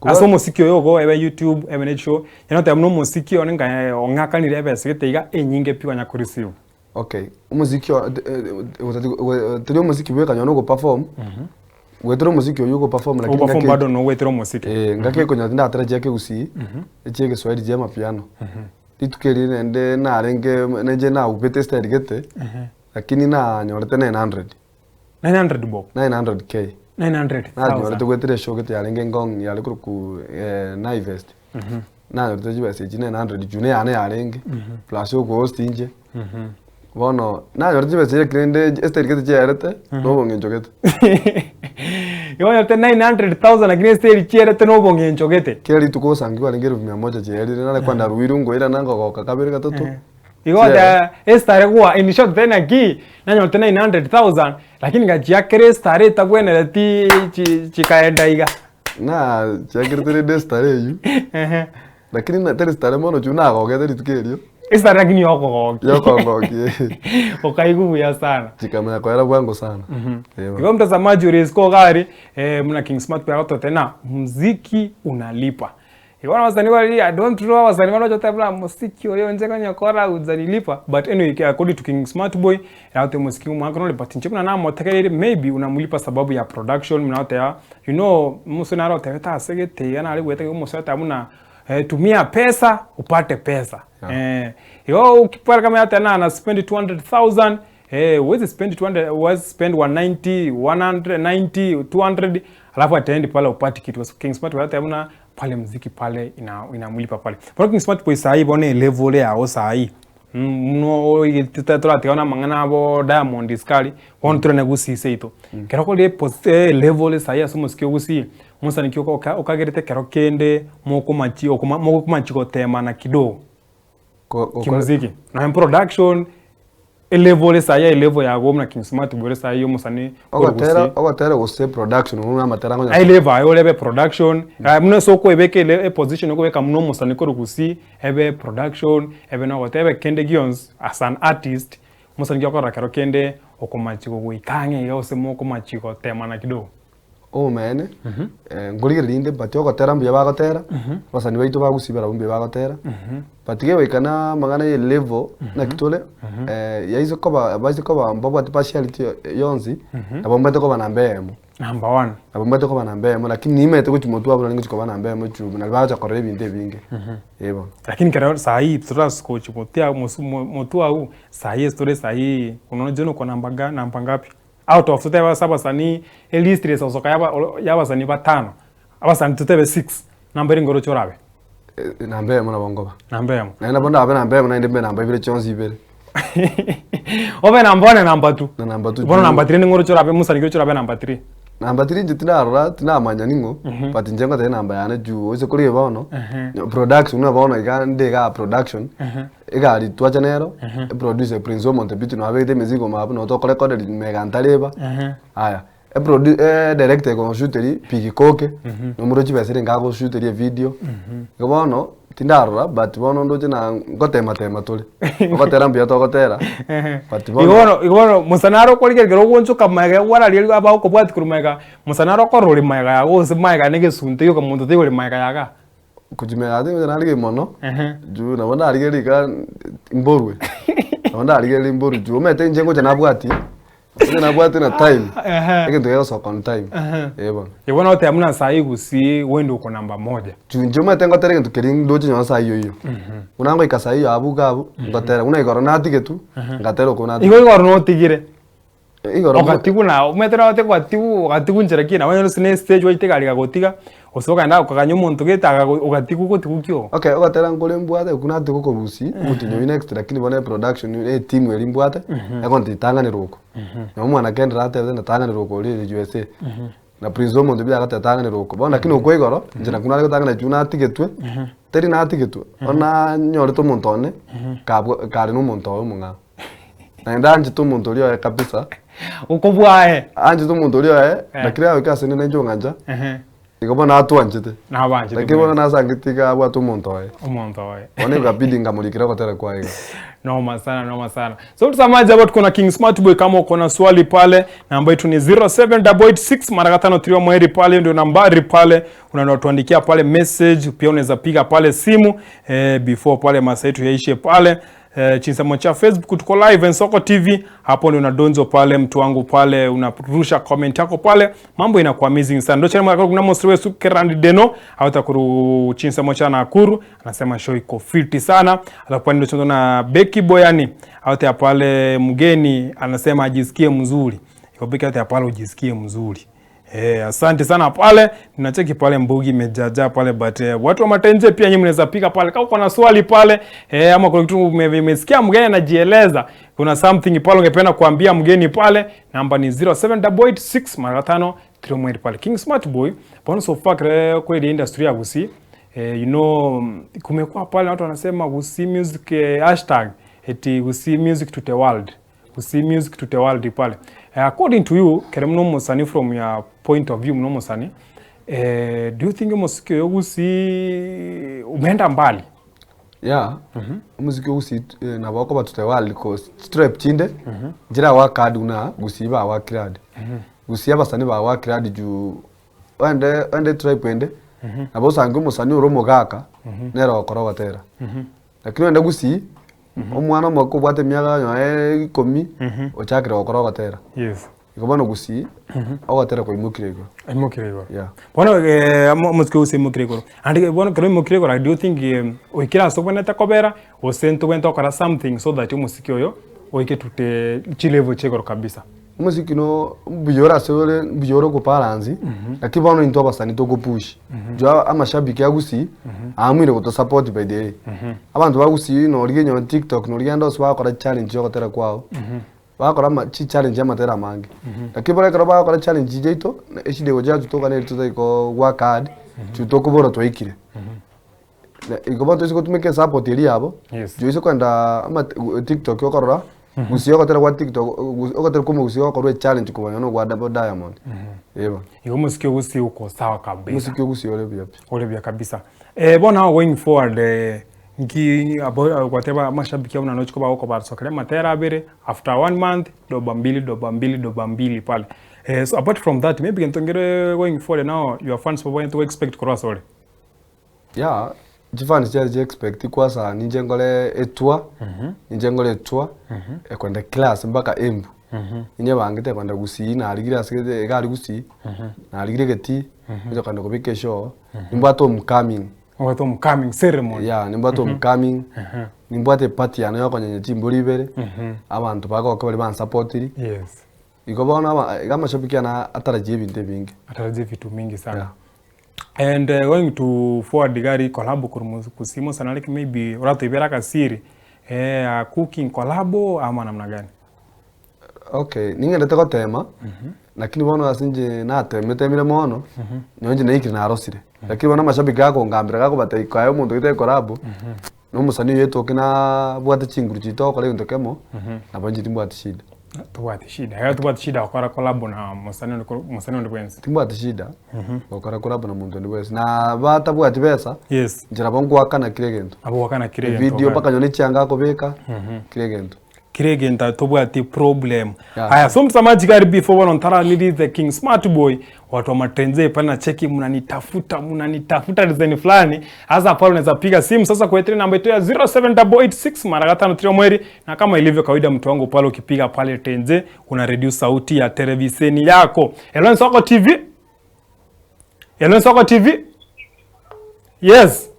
Ase omosiki oyo ogo ebe YouTube ebe ne chishow, yaani oteba buna omosiki one nka ong'akanire ebesa gete iga enyinge pi kwanya ko receive. Okay, omosiki o tari omosiki bweka nonye na ogoperform, goetera omosiki oywo ogoperform lakini Ogoperform ngaki bado nogwetera omosiki. Eh, ngaki ekonyora tindatera chia ekegusii, echia egeswahili chia amapiano. Rituko erio naende narenge nainche naubete estyle gete, lakini nanyorete 900. 900 bob? 900K. 900,000. Nanyorete goetera eshow gete yarenge ngong yare korokwa Naivest. Nanyorete chibesa echi 900 juu neyane yarenge, plus okohost inche. Bono nanyorete chibesa echi rende estyle gete chiaerete, na obong'encho gete. Igo onyorete 900,000 lakini estyle chiaerete na obong'encho gete. Kera rituko osangi kwarenge elfu mia moja chiaerire, nare kwenda Ruiru nkoirana nkogoka kabere gatato. Igo Chiaerete. the estare gwa in short tari naki nanyorete 900,000 lakini ngachiakera estare etabwenereti chi chikaenda iga. Na chiakerete rende estare eywo, lakini na tari stare mono juu nagogete rituko erio. Estare lakini yokogokia. Yokongokia Okaigwa buya sana. Chikamanya koera bwango sana. Eh bono. Igo mtazamaji ore isiko iga aria, buna King Smart agototebia ng'a mziki unalipa. Igo bono abasani baria I don't know abasani baria bache goteba buna mosiki oyo inche konya kora hujanilipa but anyway according to King Smart Boy nagoteba omosiki omwake nore but inche buna namotegereire maybe unamlipa sababu ya production buna agoteba you know omosani nare otebete ase gete iga nare goeta iga omosani oteba buna tumia pesa upate pesa igo ukipata kama yateba na na spend 200,000 huwezi spend 200 huwezi spend 190, 190, 200 alafu at the end pale upati kitu. King Smart Boy agoteba buna. Pale mziki pale ina inamlipa pale. Bono King Smart Boy sahi bono elevel yago sahi buna oigete toratiga na amang'ana abo Diamond Iskari bono tore na Gusii seito. Ekero kore eposi elevel sahi ase omosiki o Gusii, mosani ki oka okagerete ekero kende mokomachi okoma mokomachi gotemana kidogo kimuziki? Nonye production. Elevel ore saii elevel yago buna King Smart bore saii omosani ore Ogotera gusii. ogotera gose production buna amatera Aye ngonya level aye orebe production aye buna ase okoebeka ele eposition okobeka buna omosani korwa gusii ebe production ebe na ogoteba ebe kende gionsi as an artist omosani ki okorora kero kende okomachi gogoika ang'e iga gose mokomachi gotemana kidogo. Obomaene, nkorigereria inde but ogotera mbuya bagotera, abasani baito ba gusii barabwo mbuya bagotera, but kegoika na amang'ana ya elevel naki tore, yaise koba baise koba mbabwate partiality yonsi, nabo mbwate koba namba eyemo. Number one. Nabo mbwate koba namba eyemo lakini nimaete gochia motwe abwo nari ngochia koba namba eyemo juu nari bagocha korora ebinto ebinge, eh bono. Lakini ekero saii toragochia motwe abwo mosu motwe abwo, saii ase tore saii, unaona uko namba ga namba ngapi? Out of totebe ase abasanii elist ere esosoka yaba ya abasanii batano, abasanii totebe six, namba ere ngoroche orabe? Namba eyemo nabo nkoba. Namba eyemo. Naende nabo ndabe namba eyemo naende mbe namba ibere chionsi ibere. Obe namba one na namba two. Na namba two Bono juu. namba three ning'oroche orabe mosanii ki oroche orabe namba three? Namba three inche tindarora tinamanya ning'o, but inche ngoteba enamba yane juu ase kore bono, production buna bono iga nde igaa production, Egari twacha nero, eproducer Prince Omonte Biti nabo abegete emizigo mabu nabo tokorekoderi mega ntareba, aya eprodu edirector egoshuteria Big Koke, nomoro chibesa ere nkagoshuteria evideo, igo bono tindarora but bono ndoche na ngotema tema tore, ogotera mbuya togotera, but Igo bono bono igo bono musa naro okorigereria ekero ogoonchoka magega kwararirie abagokobwatia korwa magega, musa naro okorora ore magega yago gose magega na egesunte gioka monto taiyo ore magega yaga. Kochimera ase eng'encho narigereria mono, juu nabo ndarigereria iga mborwe, nabo ndarigereria mborwe juu omanyete inche ngocha nabwatia, ngocha nabwatia na time, egento kegosoka on time, eh bono. Igo bono ogoteba buna saii gusii wende oko namba moja. Juu inche omanyete ngotera egento keria ndoche nonye saa iyo iyo, buna ngoika saa iyo abwo iga abwo, ngotera buna igoro natigetwe, ngatera okwo Igo natigetwe. igoro notigire. Igoro Ogatigwa na omanyete nabo otigwa ogatigwa nchera ki nabo onye ne estage gwaita egari egagotiga, gose okagenda okoganya omonto gete agago ogatigwa gotigwa ki oo. Okay, ogotera nkore mbwate okwo natigwa korusia omotienyi oyio next lakini bono eproduction na etimu eria mbwate, egontitang'anera oko. Nabo omwana Kendra atebete natang'anera oko oria ere USA, na Prince omonto buya agateba tang'anera oko. Bono lakini okwo igoro, inche nakwo nare gotang'ana juu natigetwe, teri natigetwe, bono nanyorete omonto one, kabwa kare na omonto oye omong'ao. Naende anchete omonto oria oye kabisa. Okobua aye. Anchete omonto oria oye, Eh. lakini agoika ase rinde nainche ong'ancha, Ehe. igo bono atwanchete. Nabanchete Lakini bono bwensi. nasangete iga abwate omonto oye. Omonto oye. Bono ikabidi nkamorikera ogotera kwaye iga. Noma sana, noma sana. So mtazamaji, hapa tuko na King Smart Boy. Kama uko na swali pale, namba yetu ni 07886 mara katano 3 mweri pale, ndio nambari pale, unatuandikia pale message, pia unaweza piga pale simu eh, before pale masaa yetu yaishe pale Eh, chinsemo cha Facebook tuko live Ensoko TV, hapo ndio unadonzo pale, mtu wangu pale, unarusha comment yako pale, mambo inakuwa amazing sana. Ndio channel yako kuna moswe Sukerandi Deno hata kuru chinsemo cha Nakuru anasema show iko fiti sana. Alafu ndio chanzo na Becky Boyani hata pale mgeni anasema ajisikie mzuri. Iko Becky hata pale ujisikie mzuri. Eh, asante sana pale. Ninacheki pale mbugi imejaja pale but eh, watu wa Matenje pia nyinyi mnaweza pika pale kama uko na swali pale eh, ama kuna kitu umesikia mgeni anajieleza, kuna something pale ungependa kuambia mgeni pale, namba ni 07886 mara 5 3 pale. King Smart Boy, bwana so far kweli industry ya Gusii eh, you know kumekuwa pale watu wanasema Gusii music eh, hashtag eti Gusii music to the world. Gusii music to the world pale. Eh, according to you, kere muno musani from your point of view muno musani, eh, do you think muziki oyo Gusii umeenda mbali? Yeah, omosiki o Gusii eh, nabo okoba to the world cause chitribe chinde nchira work hard buna Gusii ba work hard. Gusii abasani ba work hard juu oende oende etribe ende nabo osange omosani ore omogaka nere ogokora ogotera. Lakini oende Gusii, omwana omoke obwate emiaka nonye ikomi, ochakire gokora ogotera. Yes. Igo bono Gusii, ogotera kwaimokire igoro. Aimokire igoro. Yeah. Bono eh, omosike gose aimokire igoro. Ande bono ekero oimokire igoro do you think eh, oikire ase obwenerete kobera, gose ntobwenerete gokora something so that omosike oyo oike to the chilevel chia igoro kabisa? Omosiki no mbuya ore ase ore mbuya ore okobalance, lakini bono intwe abasani togopush. Intwe amashabiki a Gusii, aamuire gotosupport by the way. Abanto ba Gusii norigia onye tiktok norigia ande onsi bagokora challenge ya ogotera kwao, bagokora ama chichallenge amatera amange. Lakini bono ekero bagokora challenge chiaito, eshida egocha yatotoka neri totari koo work hard, intwe tokobora twaikire. Na igo bono toise gotumeka esupport eria yabo, Yes. toise kogenda ama tiktok okorora, gusii ogotera gwa tiktok ogotera kwa omogusii gokorwa echallenge kobua nonya ogwa Double Diamond, eba. Igo omosiki o gusii uko sawa kabisa. Omosiki o gusii ore buya pi. Ore buya kabisa. Eh, bono now going forward eh, nki abo gwateba amashabiki abwo nanochi koba gokobasokeria amatera abere after one month doba mbili doba mbili doba mbili pale. Eh, so apart from that maybe gento nkere going forward now your fans babwenerete go expect korwa asore. Yeah, chifans chiaye chi expect kwasa ninche nkore etour, ninche nkore etour, ekwenda class mpaka Embu. Ninyebangete kwenda Gusii narigire ase gete iga aria Gusii, narigire egetii, ngocha kogenda kobeka eshow, nimbwate homecoming. Obwate homecoming ceremony. Yeah, nimbwate homecoming, nimbwate eparty yane ya okonyenya chimbori ibere, abanto bagoka baria bansapotiri. Yes. Igo bono aba iga amashabiki ane atarajie ebinto ebinge. Atarajie vitu mingi sana. Yeah. And going to forward iga aria collabo korwa gusii mosanareke maybe oratoibere akasiri cooking collabo ama namna gani? Okay, ning'endete gotema, lakini bono ase inche natemetemire mono, nonye inche naikire narosire. Lakini bono amashabiki gakongambera gakobatebia kae omonto gete ecollabo, na omosanii oyo etoke nabwate chinguru chiria togokora egento kemo, nabo inche timbwati shida. Tobwati shida, yaani tobwati shida gokora collabo na mosanii onde koro mosanii onde bwensi. Timbwati shida, gokora collabo na monto onde bwensi, na batabwati besa, Yes. inche nabo ngoakana kera egento. Nabo goakana kera egento Evideo mpaka nonye chianga akobeka, kera egento. Kera egento tobwati problem. Yeah. Aya, so mtazamaji gari before bono ntarariri the King Smart Boy watu wa matrenze pale na cheki mnanitafuta mnanitafuta design fulani hasa pale unaweza piga simu sasa kwa ile namba yetu ya 07886 mara gatano trio mweri na kama ilivyo kawaida mtu wangu pale ukipiga pale tenze una reduce sauti ya televisheni yako. Hello Soko TV. Hello Soko TV. Yes.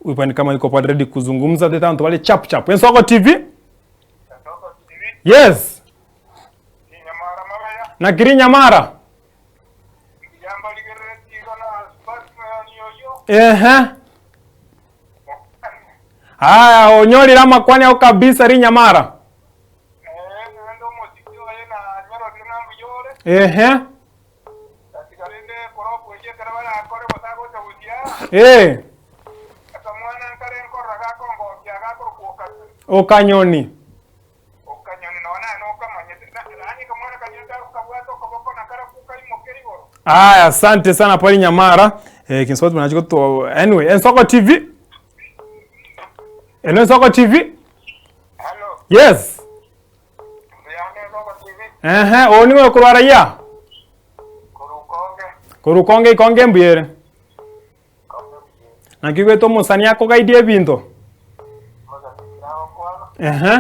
Huyu pani kama yuko pale ready kuzungumza teta mtu pale chap chap. Ensoko TV. Yes. Na kiri Nyamara. Ehe. Haya, onyorire amakwani ao kabisa ri Nyamara. Ehe. Ee. Okanyoni. Aya, asante sana pale Nyamara. Eh, Kinsoti mnachiko tu. Anyway, Ensoko TV. Hello Ensoko TV. Hello. Yes. Ehe, oo nigo okorwa raia? Korwa konge ikonge mbuya ere. Naki oigwete omosani akogaidia ebinto? Ehe.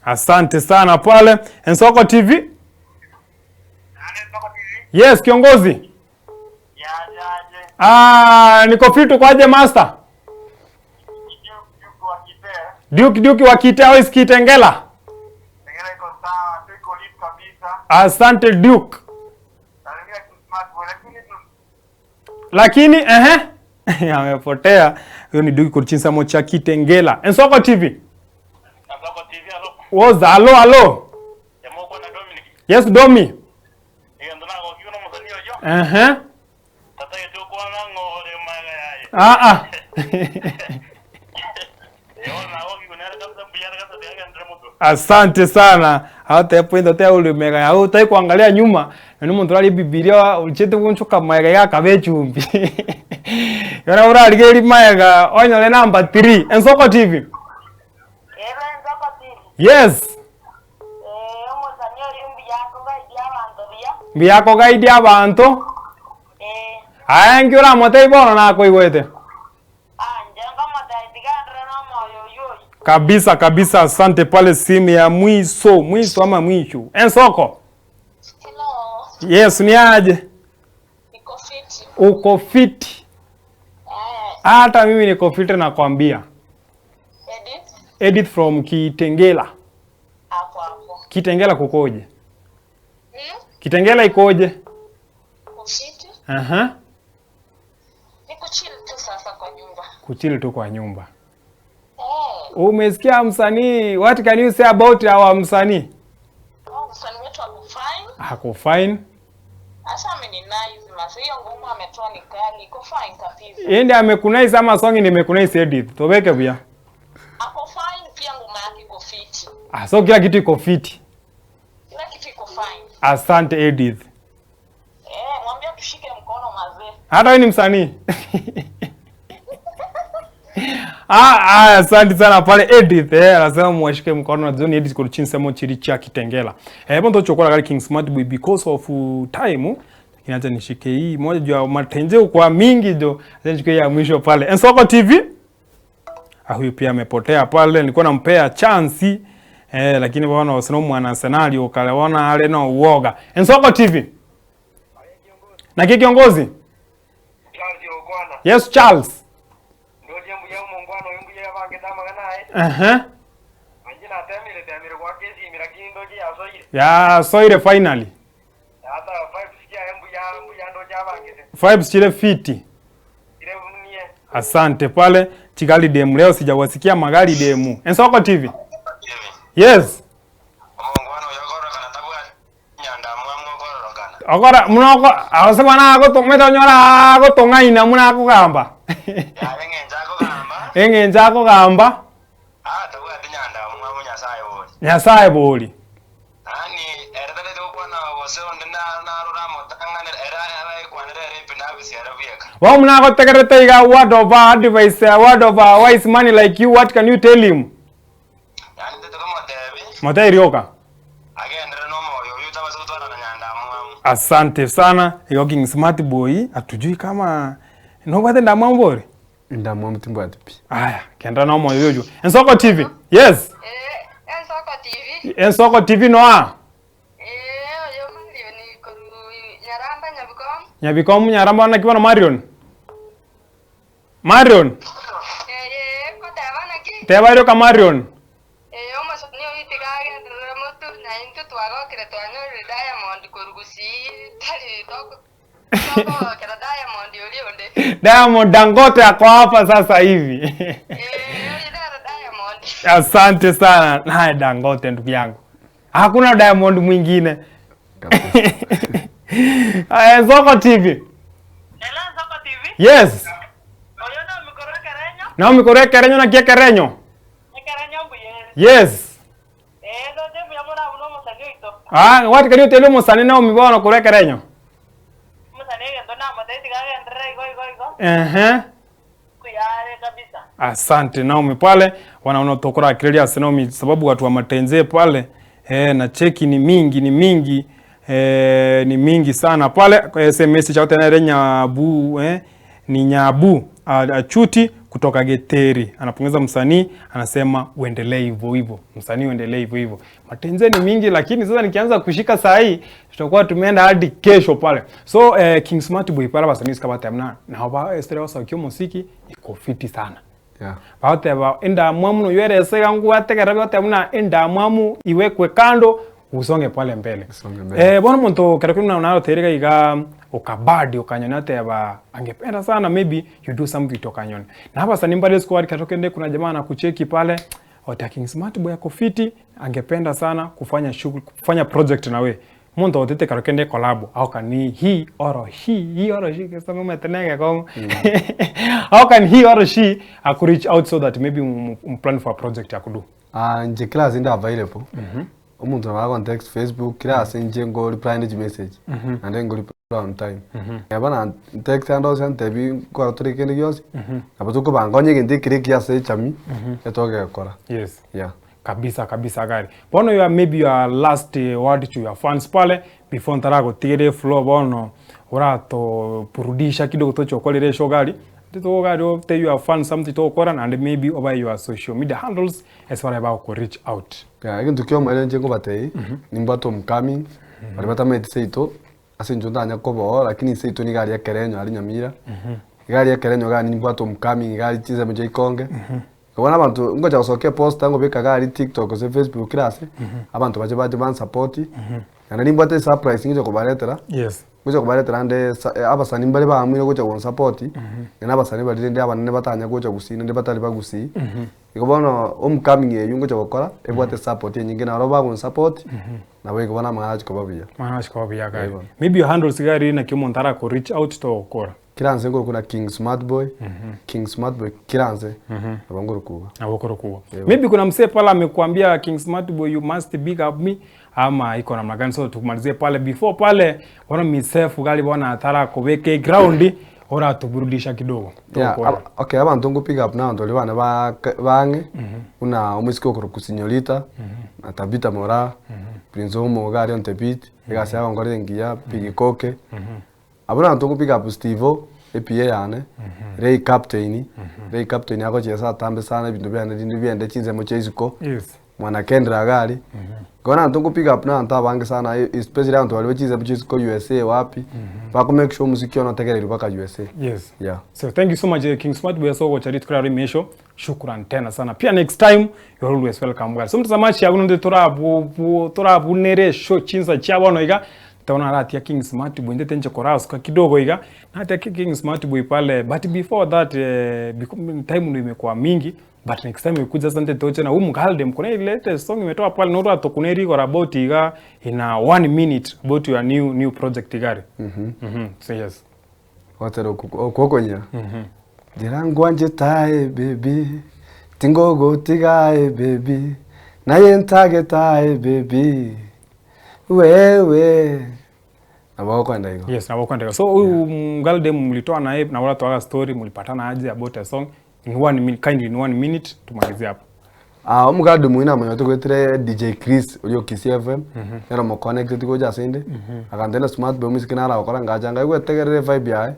Asante sana pale. Ensoko TV? Yes, kiongozi. Ah, niko fiti kwaje master? Duke Duke wa Kite au Kitengela? Asante Duke. Lakini ehe amepotea. Huyo ni Duke Kurchinsa mocha Kitengela. Ensoko TV. Woza, alo alo. Yes Domi. Egento nagokigwe nomosani oyio, Ehe. tatageti gokwana ng'a ore magega yaye. Ah ah. Ee, bono nagokigwe nere kabisa mbuya are kabisa tiga agenderere motwe. Asante sana. Agotebi point ore mega yaye otari kuangalia nyuma, nonye omonto orari ebibiria ochete goonchoka magega iga akaba echumbi. Ekero orarigereria magega onyore number 3. Ensoko TV. Ebe Ensoko TV. Yes. Ee, omosani oria mbuya akogaidia abanto buya. Mbuya akogaidia abanto. Ee. Aye nki oramotebie bono nakoigwete? Ah, inche nkomotebia tiga ndore nomoyo oyio oyio. Kabisa kabisa asante pale simu ya mwiso mwiso ama mwisho ensoko Hello, yes ni aje niko fiti. uko fiti Eh, hata mimi niko fiti nakwambia Edith. Edith from Kitengela. Hapo hapo. Kitengela kukoje? Hmm? Kitengela ikoje? Ufiti? Aha. Niko chill tu sasa kwa nyumba. Kuchill tu kwa nyumba. Eh, Umesikia msanii, what can you say about our msanii? oh, msanii wetu ako fine. Ako fine. Hata ameni nice masa. Hiyo ngoma ametoa ni kali. Iko fine kabisa. Yeye ndiye amekunice ama song ndiye imekunice Edith? Tobeke pia. Ako fine pia ngoma yake iko fiti. Ah, so kila kitu iko fiti. Kila kitu iko fine. Asante Edith. Eh, mwambie tushike mkono mazee. Hata wewe ni msanii. Ah, ah, asante sana pale Edith. Eh, anasema mwashike mkono na John Edith kwa chini sema chiri cha Kitengela. Eh, bondo chokora kali King Smart Boy because of time. Lakini acha nishike hii moja juu ya matenje kwa mingi jo. Acha nishike hii ya mwisho pale. Ensoko TV. Ah, huyu pia amepotea pale, nilikuwa nampea chance eh, lakini bwana wasino mwana Arsenal ukale wana ale no uoga. Ensoko TV. Na ki kiongozi? Charles Ogwana Yes Charles. ndoje mbuya umongwana uyu mbuya bange damagana Aha. anje natemire temire kwa kesimira kindoje yasoire Ya soire finally. hata vibes kia mbuya mbuya ndoje abangete Vibes chile fiti. ile mnie Asante pale Chigali demu leo sijawasikia magali demu. Ensoko TV. Yes. omongwana uyu akororokana tabwa nyanda mwamwe okororokana Okora munoko awasema na agotometa nyora agotong'aina muna akugamba. yabe ng'enja akogamba Eng'enja akogamba ah tabwati nyanda mwamwe nyasaye bori Nyasaye bori. nani eretarete gokwana gose onde narora motang'anera era araikwanera ere epinabisi ere bweka Wao muna agotegerete iga word of advice, a word of a wise man like you what can you tell him? yani tetokomotebi Motairioka. agendere nomoyo oyu tabase gotwarana nyanda mwamwe Asante sana. Iyo King Smart Boy atujui kama nobwate ndamwambori. Ndamwamu timbwati pi. Aya, kenda na moyo yojo. Ensoko TV. Yes. Eh, Ensoko TV. Ensoko TV noa. Eh, oyo Marion koru Nyaramba Nyabikom. Nyabikomu nyaramba na kibano Marion. Marion, Eh, eh, koteba naki. teba ka Marion. Eh, omusoni oyu tigagenderera motu na intwe twagokire twanyorire Diamond koru Gusii tari toko tokogokera Diamond oria onde. Diamond Dangote ako hapa sasa hivi. Eh, oyu nere Diamond. Asante sana. Naye Dangote ndugu yangu. Hakuna Diamond mwingine. Kabisa. Aya, Ensoko TV. Hello, Ensoko TV. Yes. Oyo no mikoro kerenyo. Naomi kore kerenyo na kie kerenyo. Ekerenyo mbuyere. Yes. Eh, dote mbuya muna buno omusani oito. Ah, what can you tell musani Naomi bono kore kerenyo? Omusani egento namotebia tigagenderera igo igo igo. Ehe. Kuyare kabisa. Asante Naomi pale wanaona tokora akili ya Naomi sababu watu wa matenze pale eh, na cheki ni mingi ni mingi eh, ni mingi sana pale kwa SMS cha tena nyabu eh, ni nyabu achuti kutoka Geteri anapongeza msanii anasema uendelee hivyo hivyo msanii uendelee hivyo hivyo matenze ni mingi lakini sasa nikianza kushika saa hii tutakuwa tumeenda hadi kesho pale so eh, King Smart Boy pale wasanii sikaba na ba estere wasakio muziki iko fiti sana Yeah. bateba endamwamu noywerese ngu bategera bateba muna endamwamu iwekwe kando usonge pale mbele Usonge mbele. eh bona muntu kero kuna unayotereka iga ukabadi ukanyona teba angependa sana maybe you do something to kanyona na hapa sasa nimbale squad katokende kuna jamaa anakucheki pale Ota King Smart Boy ako fiti angependa sana kufanya shughuli kufanya project na we muntu otete karokende collab how can he or he he or she kesema metenege kom how can he or she aku reach out so that maybe m plan for a project akudu Ah, nje class ndi available. Omuntu naba contact Facebook class nje ngo reply ndi message. And ngo reply on time. Yaba na text and also ntebi kwa turi kende gyosi. Abo tukubanga onye gende kire kiase chami. Etoke kora. yes Yeah. kabisa kabisa gari bono your maybe your last word to your fans pale before ntara gutigire floor bono urato purudisha kidogo tochokorere show gari tito gari tell your fans something to kora and maybe over your social media handles as far as ku reach out Yeah, ekintu kiomoere nche nkobatei nimbwate omukami baria batamaete seito ase inche ntanya koboo lakini seito niga aria ekerenyo aria nyamira iga aria ekerenyo iga nimbwate omukami iga aria chinsemo chia ikonge. Bono abanto ngocha gosokia eposter ngobeka iga aria tiktok gose facebook kera ase, abanto bache bache bansapoti, naende nimbwate esurprise ngocha kobaretera, Yes. ngocha kobaretera ande esa abasani mbare baamuire gocha gonsapoti, naende abasani baria rende abanene batanya gocha gusii naende batari bagusii, igo bono homecoming eywo ngocha gokora, ebwate esupport enyinge naro bagonsapoti, nabo igo bono amang'ana agochi koba buya. Amang'ana agochi koba buya Eeh bono. Maybe your handles iga riria naki omonto arako reach out togokora. Kera nse nkorokwa na King Smart Boy, King Smart Boy kera nse nabo nkorokwa igo. Nabo okorokwa igo. Eeh. Maybe kuna msee pale amekuambia King Smart Boy you must big up me ama iko namna gani so tumalizie pale before pale bono myself gari bono atarakobeka eground oratuburudisha kidogo Yeah, togokora. aba- okay abanto nko pick up na abanto baria bane ba bang'e buna omoiseke okorokwa Sinyorita na Tabitha Moraa, Prince Omo iga aria on the beat, egasi agonkorera engiya, Big Koke. Abwo nabanto nko pick up Stivo, ePA yane, Ray Captain, Ray Captain agochiesa atambe sana ebinto biane rinde biende chinsemo chia isiko, Yes. mwana Kendra iga aria. Igo nabanto nko pick up nabanto abange sana especially abanto baria be chinsemo chia isiko USA wapi, bako make sure omosiki one otegererwe mpaka USA. Yes. Yeah. So thank you so much King Smart Boy ase ogocha rituko riaro ime Shukran tena sana. Pia next time you're always welcome guys. So mtazamaji abwo nonde torabu torabunere show chinsa chia bono iga taona naratia King Smart Boy ndete nche korasuka kidogo iga natia King Smart Boy pale but before that eh, time ndo imekuwa mingi but next time ikuja sasa ndete toche na humu Galdem kuna ile latest song imetoa pale nora tokune rigora about iga in a one minute about your new new project igari. Mhm. So yes. Gotera okwo okonyia, Njera ngwanchete aye baby, tingogotiga aye baby, naye ntagete aye baby, wewe. Nabo okoenda igo. Yes, nabo okoenda igo. So huyu Mgaldem mlitoa naye na wala toaga story mlipatana aje about a song in one minute, kindly in one minute tumalizie hapo. Ah, omogadi omoino namanya togoetire DJ Chris oria o Kisii FM, nere omo connected gocha ase inde, agantebia na smart boy omoiseke nare agokora ngacha nkaigwa etegerera evibe yaye,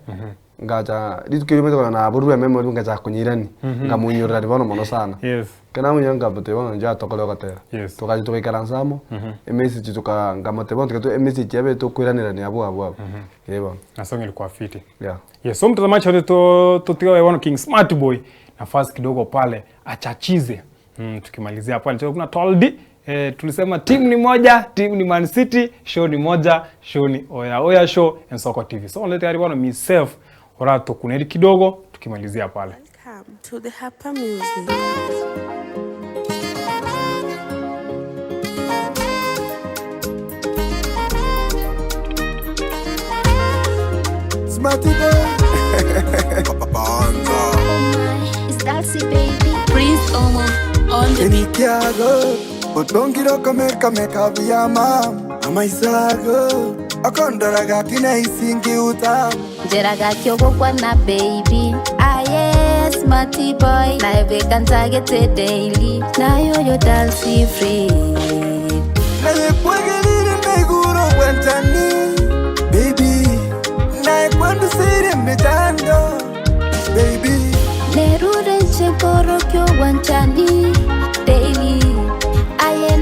ngacha rituko erio omanyete korora naborwe ememory ngachaka konyeirania, nkamoinyorera bono mono sana. Yes. Ekero namoinyorera nkamotebia bono inche atokore ogotera. Yes. Togacha togaikaransa amo, emessage toka nkamotebia bono tiga to emessage yabe tokoiranerania abwo abwo abwo, eh bono. Na song ilikuwa fiti. Yeah. Yes, so mtazamaji wote to totiga bono King Smart Boy nafasi kidogo pale achachize. Tukimalizia pale kuna Toldi tulisema timu ni moja, timu ni Man City, show ni moja, show ni Oya Oya Show and Soko TV. So leta karibu na myself ora tukuneri kidogo tukimalizia pale. Welcome to the Hapa Music. Smarty boy. Oh my, it's Dalsy baby. Prince Omo on the beat. Enikiago otongire okomekameka buya mama amaisago akondoraga kina isingi uta Njeraga kyogokwana baby. Ah yes, smarty boy. Nawe kantagete daily. Nayo yo Dalsy free. naye kwegerire naiguro bwanchani baby naye kwandusire emechando baby Nerure nchekoro kyogwanchani.